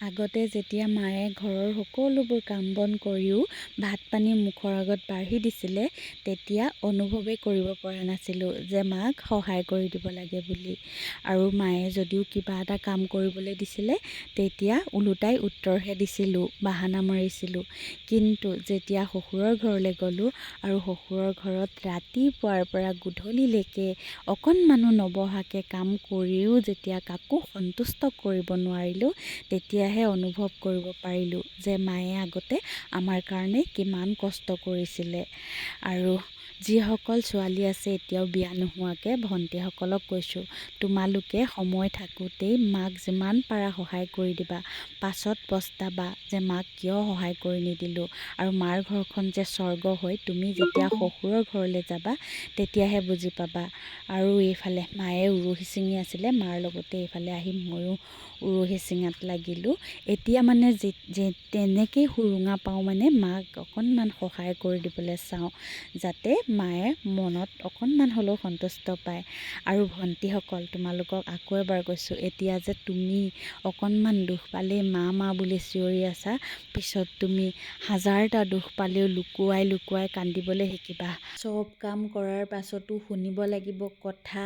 আগতে যেতিয়া মায়ে ঘৰৰ সকলোবোৰ কাম বন কৰিও ভাত পানী মুখৰ আগত বাঢ়ি দিছিলে, তেতিয়া অনুভৱেই কৰিব পৰা নাছিলোঁ যে মাক সহায় কৰি দিব লাগে বুলি। আৰু মায়ে যদিও কিবা এটা কাম কৰিবলৈ দিছিলে, তেতিয়া ওলোটাই উত্তৰহে দিছিলোঁ, বাহানা মাৰিছিলোঁ। কিন্তু যেতিয়া শহুৰৰ ঘৰলৈ গ'লোঁ আৰু শহুৰৰ ঘৰত ৰাতিপুৱাৰ পৰা গধূলিলৈকে অকণমানো নবহাকৈ কাম কৰিও যেতিয়া কাকো সন্তুষ্ট কৰিব নোৱাৰিলোঁ, তেতিয়াহে অনুভৱ কৰিব পাৰিলোঁ যে মায়ে আগতে আমাৰ কাৰণে কিমান কষ্ট কৰিছিলে। আৰু যিসকল ছোৱালী আছে এতিয়াও বিয়া নোহোৱাকৈ, ভণ্টিসকলক কৈছোঁ, তোমালোকে সময় থাকোঁতেই মাক যিমান পাৰা সহায় কৰি দিবা। পাছত পস্তাবা যে মাক কিয় সহায় কৰি নিদিলোঁ। আৰু মাৰ ঘৰখন যে স্বৰ্গ হয়, তুমি যেতিয়া শহুৰৰ ঘৰলৈ যাবা তেতিয়াহে বুজি পাবা। আৰু এইফালে মায়ে উৰহি ছিঙি আছিলে, মাৰ লগতে এইফালে আহি ময়ো উৰহি ছিঙাত লাগিলোঁ। এতিয়া মানে যে তেনেকেই সুৰুঙা পাওঁ, মানে মাক অকণমান সহায় কৰি দিবলৈ চাওঁ, যাতে মায়ে মনত অকণমান হ'লেও সন্তুষ্ট পায়। আৰু ভণ্টিসকল, তোমালোকক আকৌ এবাৰ কৈছোঁ, এতিয়া যে তুমি অকণমান দুখ পালেই মা মা বুলি চিঞৰি আছা, পিছত তুমি হাজাৰটা দুখ পালেও লুকুৱাই লুকুৱাই কান্দিবলৈ শিকিবা। চব কাম কৰাৰ পাছতো শুনিব লাগিব কথা।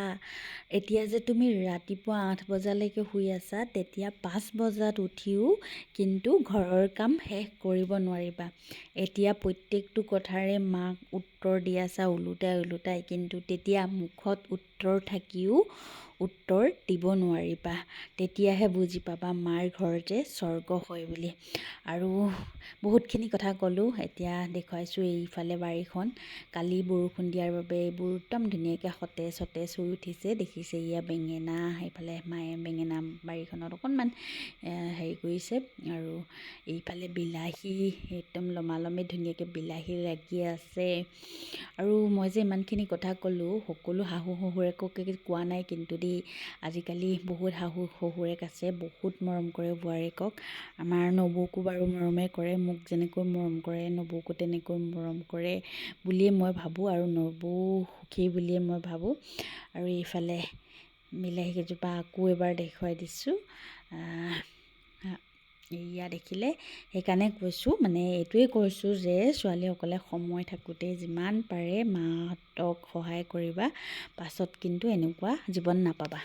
এতিয়া যে তুমি ৰাতিপুৱা 8 বজালৈকে শুই আছা, তেতিয়া 5 বজাত উঠিও কিন্তু ঘৰৰ কাম শেষ কৰিব নোৱাৰিবা। এতিয়া প্ৰত্যেকটো কথাৰে মাক উত্তৰ দি আছা ওলোটাই ওলোটাই, কিন্তু তেতিয়া মুখত উত্তৰ থাকিও উত্তৰ দিব নোৱাৰিবা। তেতিয়াহে বুজি পাবা মাৰ ঘৰ যে স্বৰ্গ হয় বুলি। আৰু বহুতখিনি কথা ক'লোঁ। এতিয়া দেখুৱাইছোঁ এইফালে বাৰীখন। কালি বৰষুণ দিয়াৰ বাবে এইবোৰ একদম ধুনীয়াকৈ সতেজ সতেজ হৈ উঠিছে, দেখিছে। এয়া বেঙেনা, এইফালে মায়ে বেঙেনা বাৰীখনত অকণমান হেৰি কৰিছে। আৰু এইফালে বিলাহী একদম লমালমে ধুনীয়াকৈ বিলাহী লাগি আছে। আৰু মই যে ইমানখিনি কথা ক'লোঁ, সকলো শাহু শহুৰেককে কোৱা নাই কিন্তু দেই। আজিকালি বহুত শাহু শহুৰেক আছে, বহুত মৰম কৰে বোৱাৰীয়েকক। আমাৰ নবৌকো বাৰু মৰমে কৰে, মোক যেনেকৈ মৰম কৰে নবৌকো তেনেকৈ মৰম কৰে বুলিয়ে মই ভাবোঁ, আৰু নবৌ সুখী বুলিয়ে মই ভাবোঁ। আৰু এইফালে বিলাহী কেইজোপা আকৌ এবাৰ দেখুৱাই দিছোঁ। এয়া দেখিলে, সেইকাৰণে কৈছোঁ, মানে এইটোৱে কৈছোঁ যে ছোৱালীসকলে সময় থাকোঁতেই যিমান পাৰে মাহঁতক সহায় কৰিবা, পাছত কিন্তু এনেকুৱা জীৱন নাপাবা।